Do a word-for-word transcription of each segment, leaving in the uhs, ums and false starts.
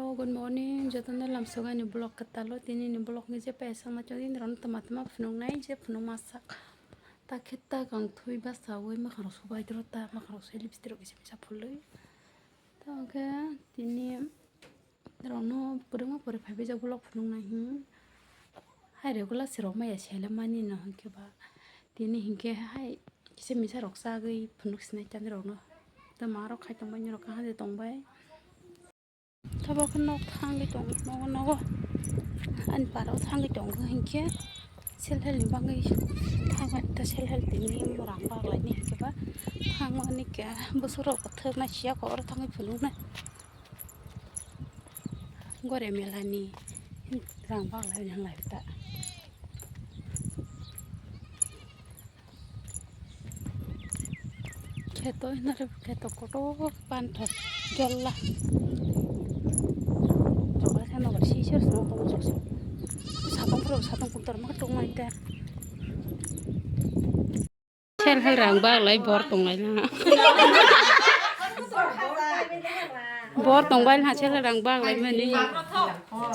Oh, good morning, jotono lamsogo ani vlog kwtalo. Tini ni vlog ni je paisang ma chodi, nirok tama tama phunuk nai, je phunuk ma sak. Ta khe ta kang thui ba sawi ma kharo subai dro ta ma kharo sai lipstick rok kisa misa phulwi. Ta khe tini nirok no purung ma pore phai bai jak vlog phunuk nai hin. Hai regular se rok maya sele mani no hinkhe ba. Tini hinkhe hai kisa misa rok sagwi phunuk sinai ta nirok no. Ta ma rok khai tong bai nirok kaham de tong bai. Tabok khe nok thangwi tongo, nogo nogo. Ani parao thangwi tongo hinkhe self help ni bagwi thangwi ta self help ni rang baglai ni hinkhe ba thangmani khe bwswk rok thwk nai siya khe oro thangwi phunuk nai gore mela ni rang baglai ni hinlai ta. Kheto hinare kheto kotor pantha jolla. Jolla kheno bar sisir song tong jokse. Satong pura satong kumtar ma tong mai ta. Sel hal rang baglai bor tong lai na. Bor tong bai ha sel rang baglai mani.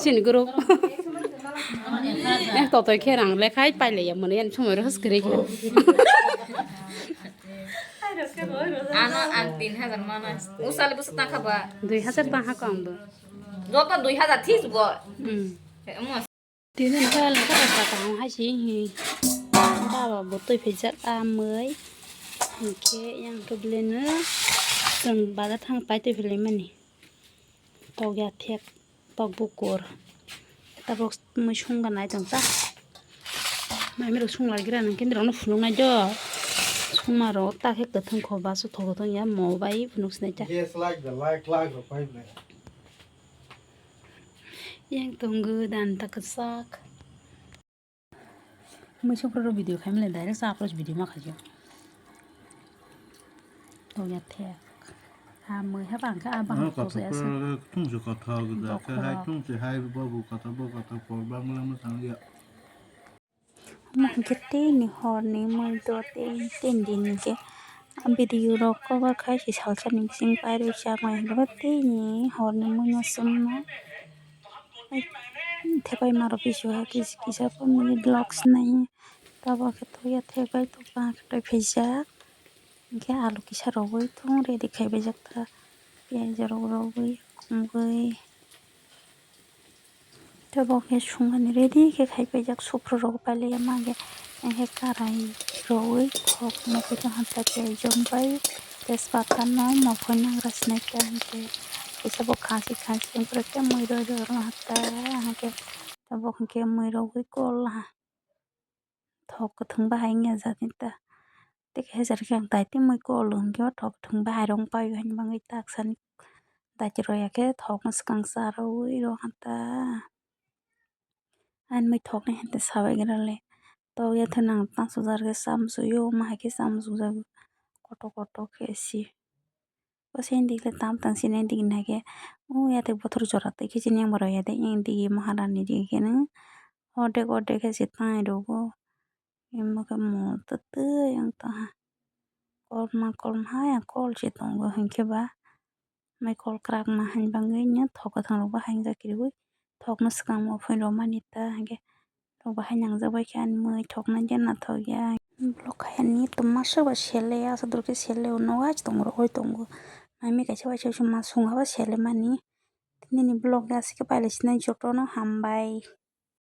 Sin group. Eh, totoi khe rang lekhai pailaiya mani, ani somoi rw hwskhe rikha. Ano ang tin hajar mana. Usale bwswk tangkha ba? Dui hajar tangkha kong bo. Joto dui hajar this bo. Hmm. Tini khe lekha rok kaham hai se hi. Baba bo twi phaijak amwi. Hinkhe yang khe belai no chwng bazar thang pai twi phailai mani. Tok ya thek, tok bukur. Tabok mui sung ganai tong ta. Mai mirok sung lai gira nang khe nirok no phunuk nai do. Sung ma rok ta khe kwthwng kho baso thok thok ya mo bai phunuk sinai ta. Yes, like the like, like the five. Yang tong gw dan ta kwchak. Mui sung pro video khai mile direct sa approach video ma khajo. Tong ya thek. Ha mui ha bang kha abang ko ya sa. Thung se kotha gda khe hai thung se hai bo bu kotha bo kotha por bang la ma sang ya. Omo hinkhe tei ni hor ni mui do tei tei din ni je video rok cover khai se salsa ni bising pairwi chakmai hinkhe tei ni hor ni mui no chwng no. Thepai ma rok kisa kisa kisa mui vlogs nai. Tabok khe thok ya thepai tong kha khe tei phaijak. Hinkhe alu kisa rogwi thung ready khai baijak ta. Piyaj rok rogwi khumgwi. Tabok khe sungmani ready khe khai paijak supru rok pailai ma khe. Hinkhe karai rogwi thok nugwi tong kha ta piyaj jom bai tejpata no mokol nagra sinai ta hinkhe. Kisa bo khasi khasi wngkhe mui rw rw rw ha ta hinkhe. Tabok hinkhe mui rogwi kol ha. Thok kwthwng bahai wngya jani ta. Tei khe hajar khe ang tai tei mui kol hwnkhe o thok kwthwng bahai rok wng pai o hinwi bangwi taksani daiti rw ya khe thokno swkang cha rwui rw kha ta. Ani mui thokni hinwi sabai gra le tok ya thwna ang tang sujar khe chamsui o ma hai khe chamsuk jago kotor kotor khe se. O se indik le tam tang sini indik nai khe o ya tei bothor jora twi khe sini yang borok ya tei indik maharani ri khe nw ordek ordek khe se tang rw o. Emo khe mo twtwi wng tongha. Kolma kolma hai ang kol se tongo hinkhe ba. Mai kol kwrak ma hai bangwi no thok kwthwng rok bo hai wngjak kwrwi. Thokno swkang bo phui rw mani ta hinkhe. Rok bo hai nangjak bai khe ani mui thoknai khe nathok ya. Block hai ani tongma soba sele aswk dulke sele o nogo hai se tongo rw oi tongo. Mai mui kaisa waisa waisa ma sung haba sele mani. Nini vlog aswk khe pailai sinai jotono hambai.